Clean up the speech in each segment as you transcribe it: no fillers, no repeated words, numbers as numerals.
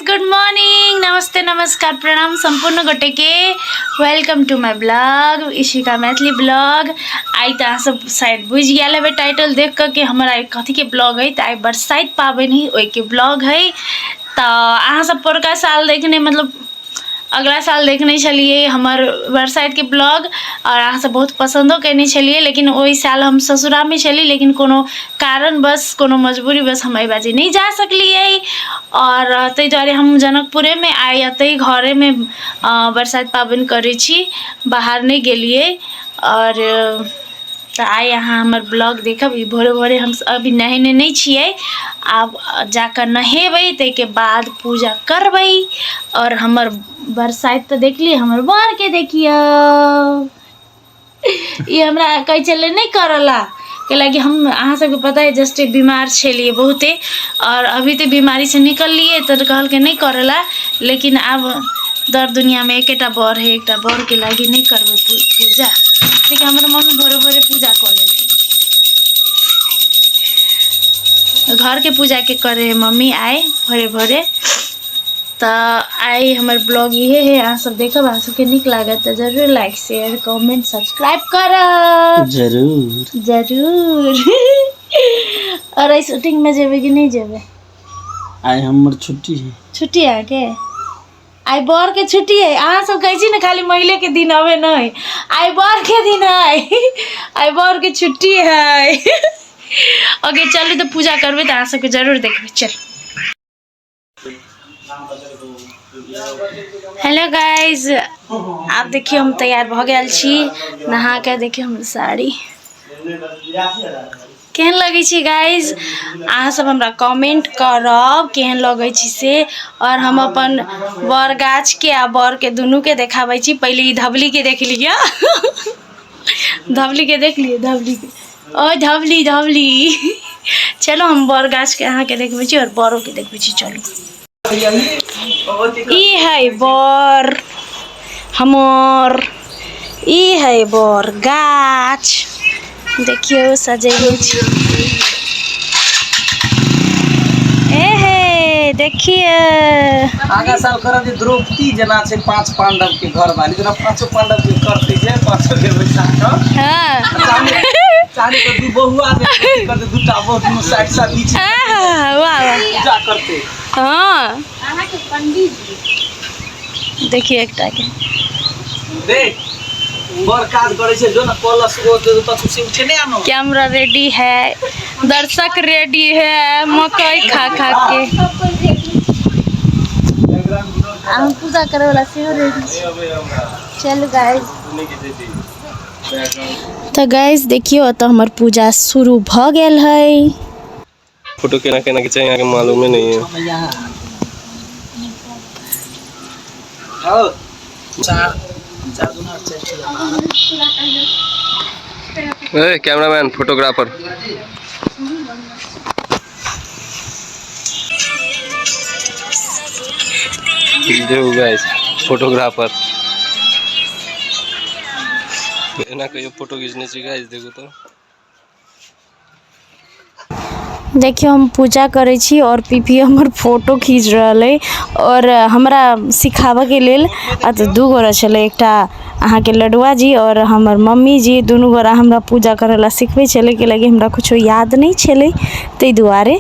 Guys, good morning, नमस्ते, नमस्कार, प्रणाम सम्पूर्ण गोटे के। Welcome to my blog, Ishika Maithili blog. आइ तऽ अहाँ सब शायद बुझि गेल हेबै टाइटल देख कऽ कि हमर आइ कथीके ब्लॉग है। तऽ आइ बरसाइत पाबनि है, ओहिके ब्लॉग है। तऽ अहाँ सब पोरका साल देखने, मतलब अगला साल देखने छलियै हमर बरसाइतके ब्लॉग, आओर अहाँ सब बहुत पसन्दो कयने छलियै। लेकिन ओहि साल हम ससुरामे छली, लेकिन कोनो कारणवश, कोनो मजबूरीवश हम एहि बाजी नहि जा सकलियै। आओर ताहि दुआरे हम जनकपुरेमे आइ एतहि घरेमे बरसाइत पाबनि करै छी, बाहर नहि गेलियै। आओर तऽ आइ अहाँ हमर ब्लॉग देखब। ई भोरे भोरे हम अभी नहेने नहि छियै, आब जाकऽ नहेबै, ताहिके बाद पूजा करबै। आओर हमर बरसाइत तऽ देखलियै, हमर बरके देखियौ। ई हमरा कहै छलै नहि करऽ ला, कैलाकि हम अहाँ सबके पता है जस्ट बीमार छलियै बहुते, आओर अभी तऽ बीमारीसँ निकललियै, तऽ कहलकै नहि करऽ ला। लेकिन आब दर दुनियामे एकेटा बर है, एकटा बरके लागी नहि करबै पूजा? लेकिन हमर मम्मी भोरे भोरे पूजा कऽ लेलकै। घरके पूजा के करे है मम्मी आइ भोरे भोरे। तऽ आइ हमर ब्लॉग इहे है, अहाँ सब देखब। अहाँ सबके नीक लागत तऽ जरूर लाइक, शेयर, कमेंट, सब्सक्राइब करब। जरूर। जरूर। और एहि शूटिंग में जेबै कि नहि जेबै? आइ हमर छुट्टी है। छुट्टी अहाँके? आइ बर के छुट्टी है। अहाँ सब कहै छी ने खाली महिले के दिन अबे, नहि, आइ बर के दिन है, आइ बर के छुट्टी है। ओके, चलू तऽ पूजा करबै तऽ अहाँ सबके जरूर देखबै। चल। हेलो गाइज, आब देखियौ हम तैयार भऽ गेल छी नहा के। देखियौ हमर साड़ी केहन लगै छै। गाइज, अहाँ सब हमरा कमेंट करब केहन लगै छै से। आओर हम अपन बर गाछके आ बरके दुनूके देखाबै छी। पहिले ई धबलीके देख लिअ, धबलीके देख लिअ, धबलीके। ओ धबली, धबली। चलो, हम बर गाछके अहाँके देखबै छी आओर बड़ोके देखबै छी। चलू। ई है बर हमर, ई है बर गाछ। देखियौ सजेने छी। ए हे, देखियौ। आगा साल करब जे द्रौपदी जेना छै पांच पांडव के घर वाली, जेना पांचो पांडव के करते जे पांचो के बैसा कऽ चाहे के दू बहुआ जे करते, दूटा बहु दुनू साइड से बीच वाह वाह, पूजा करते। हाँ, देखिए एकटा के। देख, बड़ काज करै छै जो ने कलश ओ कछु से उठेने आनो। कैमरा रेडी है, दर्शक रेडी है मकई खा खा के। आ हम पूजा करे वाला सेहो रेडी छी। चलू गाइस। तऽ गाइस, देखियौ, एतऽ हमर पूजा शुरू भऽ गेल है। फोटो केना केना के चाहिए, अहाँके मालूमे नहीं है। आओ, चार चार दुना चार। ए कैमरामैन, फोटोग्राफर, देखू गाइस, फोटोग्राफर एना कहियो फोटो घिचने छी? गाइस, देखू तऽ। देखियौ, हम पूजा करै छी आओर पीपी हमर फोटो खींच रहल अइ आओर हमरा सिखाबऽके लेल। तऽ दू गोरा छलै, एकटा अहाँके लडुआ जी आओर हमर मम्मी जी। दुनू गोरा हमरा पूजा करै लए सिखबै छलै, कैलाकि हमरा कुछो याद नहि छलै, ताहि दुआरे।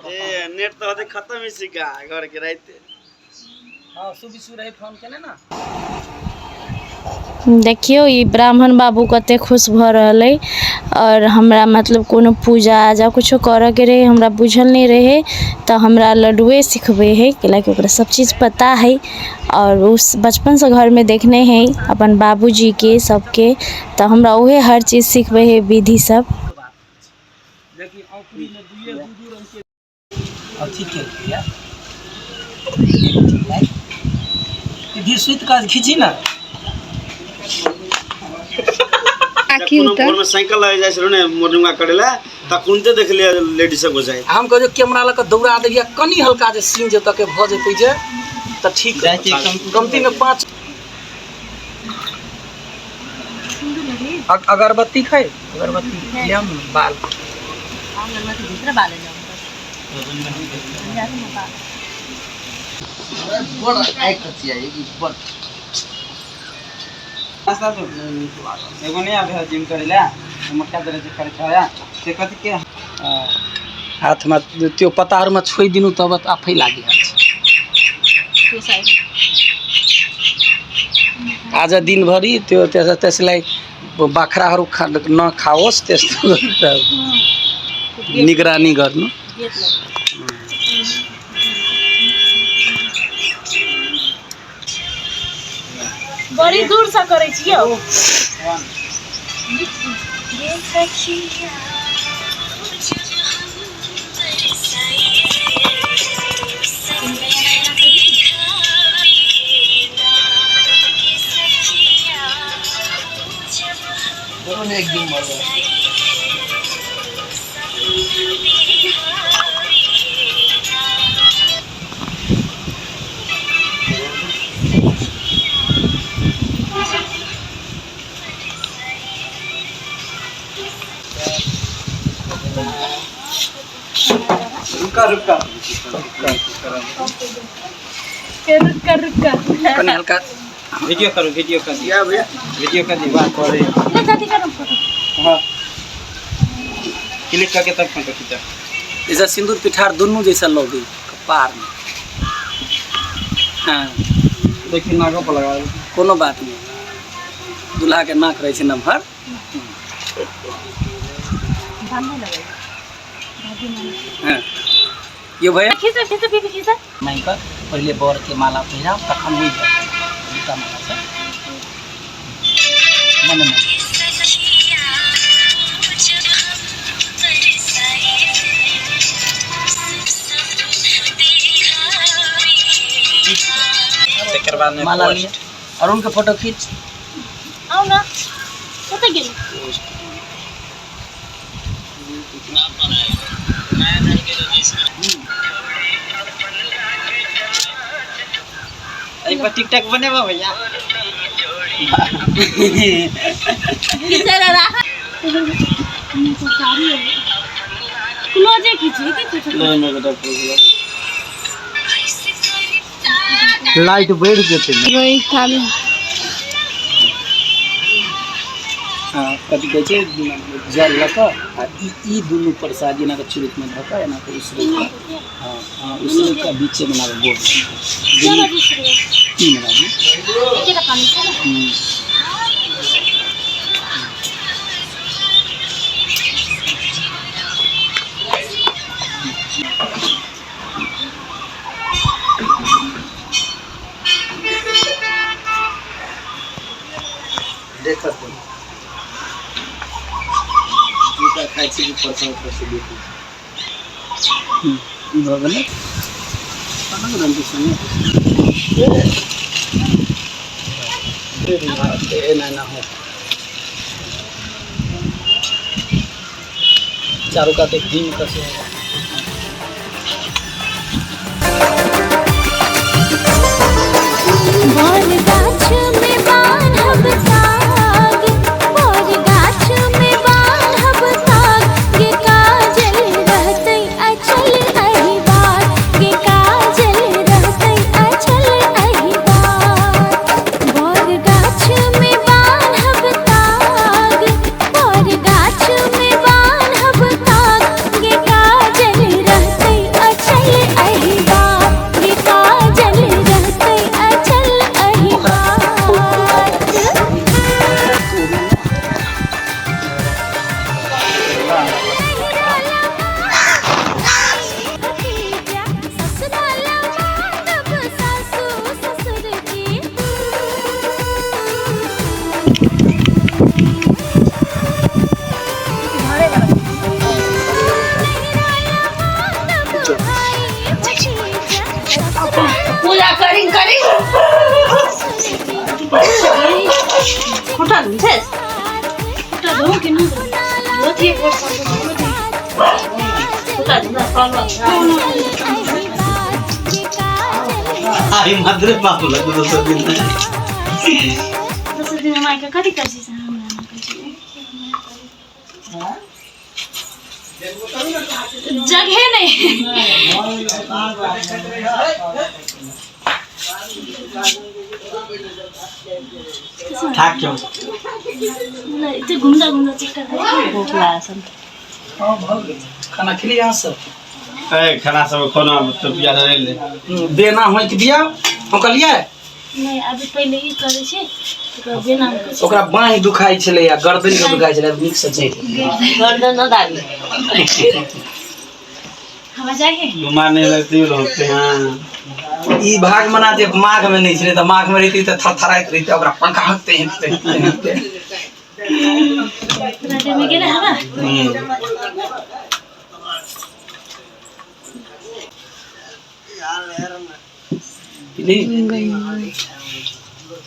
ए नेट तऽ होतै खत्म ही सिक्का घर के राइते। हँ, सुबिसु रहे फोन केने ना। देखियौ, ई ब्राह्मण बाबू कते खुश भऽ रहल अइ। आओर हमरा मतलब कोनो पूजा आजा कुछो करऽके रहै, हमरा बुझल नहि रहै, तऽ हमरा लड्डुए सिखबै हइ, कैलाकि ओकरा सब चीज पता हइ आओर ओ बचपनसँ घरमे देखने हइ अपन बाबूजीके, सबके। तऽ हमरा उहे हर चीज सिखबै हइ, विधि सब। देखी, औंकुरी मे दुइये दू दू रंग के अथी केलकै। सीधी सुति कऽ खींची ना। कोनो भोर में साइकिल लगे जाइ छलै ने मॉर्निंग वॉक करे ला, तखुनते देखलियै लेडीज सब घुसाइत। हम कहै कैमरा लऽ कऽ दौड़ा देलियै, कनि हल्का जे सीन जे तके भऽ जेतै जे तऽ ठीक कमती में पाँच। अगरबत्ती खै अगरबत्ती लियाउ न बाल बड़ आइ कचिया ई बड़ एगो नहीं आबे जिम करे ला मोटका दरे जे करे छया से कथि के हाथमा त्यो पत्ताहरूमा छोइदिनु तब त आफै लागिहाल्छ। आज दिनभरि त्यो त्यसलाई बाख्राहरू नखाओस् त्यस्तो निगरानी गर्नु। बड़ी दूर से करै छी यौ। रुका रुका रुका रुका कनी हल्का वीडियो करू वीडियो कर दिया भैया वीडियो कर दी बात करे ले जाती करू फोटो। हां क्लिक करके तब फोटो खींचा। जैसा सिंदूर पिठार दुनू जैसा लगे कपार में। हाँ देखिए नाको पर लगा कोनो बात नहीं, दूल्हा के नाक रहे छै नमहर। हाँ यो भैया खींचो खींचो बीबी खींचो। मांगि कऽ पहिले बर के माला पहिराउ तखन होई जाए दूटा माला से मने मने। तकर बाद में माला लिए और उनके फोटो खींच। आउ ना कतऽ गेल? एक बार टिकटॉक बनेबा भैया। क्लोजे खींचे की कुछ नहीं नहीं बेटा लाइट बढ़ जेतै ने। हाँ कथी कहै छै जल लऽ कऽ आ ई दुनू प्रसाद एना कऽ चुरुकमे धऽ कऽ एना कऽ उसरैग कऽ, हाँ हाँ उसरैग कऽ बीचेमे एना कऽ गोल दुनू तीन बाजू। देखत जूता खाइ छी कि प्रसाद पर से देखै छी। भऽ गेलै अलग रङ्गके संगे एना एना हो चारू कात एक घूमि कऽ से। बर गाछ में बान्हब ताग, बर गाछ में बान्हब ताग, गे काजल रहतै अचल अहिबात, गे काजल रहतै अचल अहिबात। बर गाछ में बान्हब ताग, बर गाछ में बान्हब ताग, गे काजल रहतै अचल अहिबात, गे काजल रहतै अचल अहिबात। पूजा करी करी खुट्टा धुन्छेस्? खुट्टा धोऊ कि नधोऊ? धोथिए पर्छ। खुट्टा धुँदा तल आई मात्रै पाप लाग्दो दोस्रो दिन। दोस्रो दिन माइका कति गर्छिस्? हाम्रो आमा गर्छ। जगह नहीं। थाक क्यों नहीं, घुमदा घुमदा चक्कर भूख लागल। हाँ भऽ गेल। खाना खेली अहाँ सब? ए खाना सब खाना तो पिया ले ले। बेना होइक दिया हम कहलियै। नहीं अभी पहिले ई करै छी ओकरा बेना होइक छै। ओकरा बाँहि दुखाइ छलै आ गर्दन के दुखाइ छलै, नीक से चलि गर्दन न दाबी हवा जाए घुमा नहीं लगती रहते हैं। ई भाग मना जे माघ में नहीं छलै तऽ माघ में रहितै तऽ थरथराइत रहितै, ओकरा पंखा हकते हकते हकते। राते में गेलै हवा।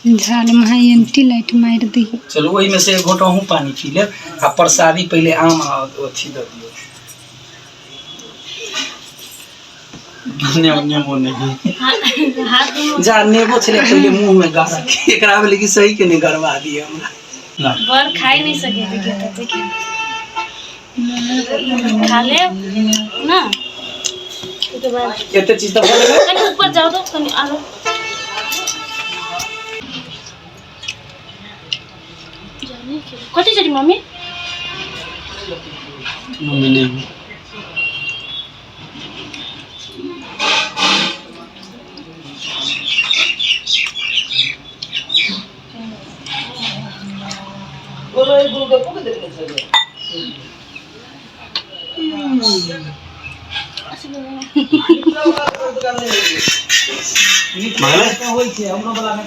झाड़ में एंटी लाइट मारि दी। चलू ओहिमे से एक घोट अहूँ पानी पी लेब आ प्रसादी पहिले आम आ अथी दऽ दियौ। नेमो नहीं हाथ जा नेबो छलै पहिले मुँह में गाड़ा के, एकरा भेलै कि सही के नहि गड़बा दिए हमरा। बर खाइ नहीं सके देखिए तो देखिए खा ले ना ओके बाद एते चीज तऽ भऽ गेलै। कनि ऊपर जाओ तो कनि आरो जाने के कति चोटि मम्मी? मम्मी नहीं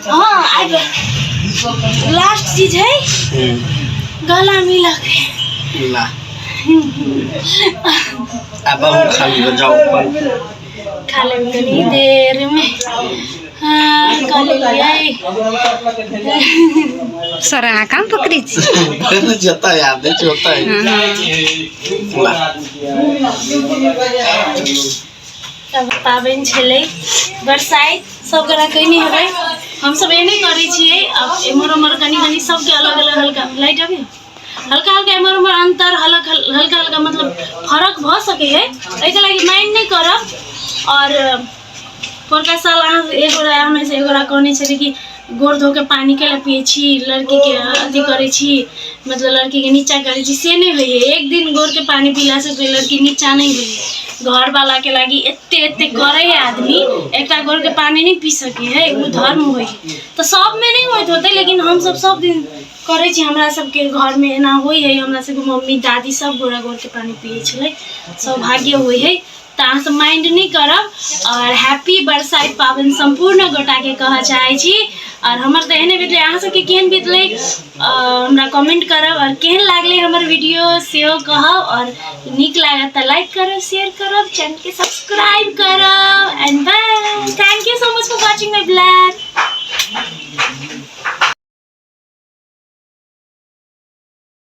हाँ आगे लास्ट चीज है गला मिला के। ला अब हम खा ली जाओ खा ले कनी देर में। हाँ खा लियै। सर अहाँ काम पकड़ै छी? जता याद है चलता है। ला तब पाबनि छलै बरसाइत सब गोरा कयने हेबै, हमसब एहने करै छियै। अब एम्हर ओम्हर कनि कनि सबके अलग अलग हल्का लाइट अभी हल्का हल्का एम्हर ओम्हर अन्तर हल्का हल्का हल्का मतलब फरक भऽ सकै है, एहिके लागि माइंड नहि करब। और पोरका साल अहाँ एक गोरा हमे से एक गोरा कहने छलै कि गोर धो के पानी के ला पियै छी, लड़की के अथी करै छी, मतलब लड़की के नीचा करै छी, से नहि होइए। एक दिन गोर के पानी पीला से कोई लड़की नीचा नहीं होइए। घर वाला के लागि एते एते करे है आदमी, एकटा गोर के पानी नहीं पी सके है, उ धर्म होइए। तो सब में नहीं होइत होतै, लेकिन हम सब सब दिन करै छी। हमरा सबके घर में एना होइ है, हमरा सबके मम्मी दादी सब गोरा गोर के पानी पियै छलै, सौभाग्य होइ है। तऽ अहाँ सब माइंड नहीं करब। और हैप्पी बरसाइत पाबनि सम्पूर्ण गोटाके कहऽ चाहै छी। और हमर तऽ एहने बितलै, अहाँ सबके केहन बितलै हमरा कमेंट करब, और केहन लागलै हमर वीडियो सेहो कहब। और नीक लागत तऽ लाइक करब, शेयर करब, चैनलके सब्सक्राइब करब। And bye.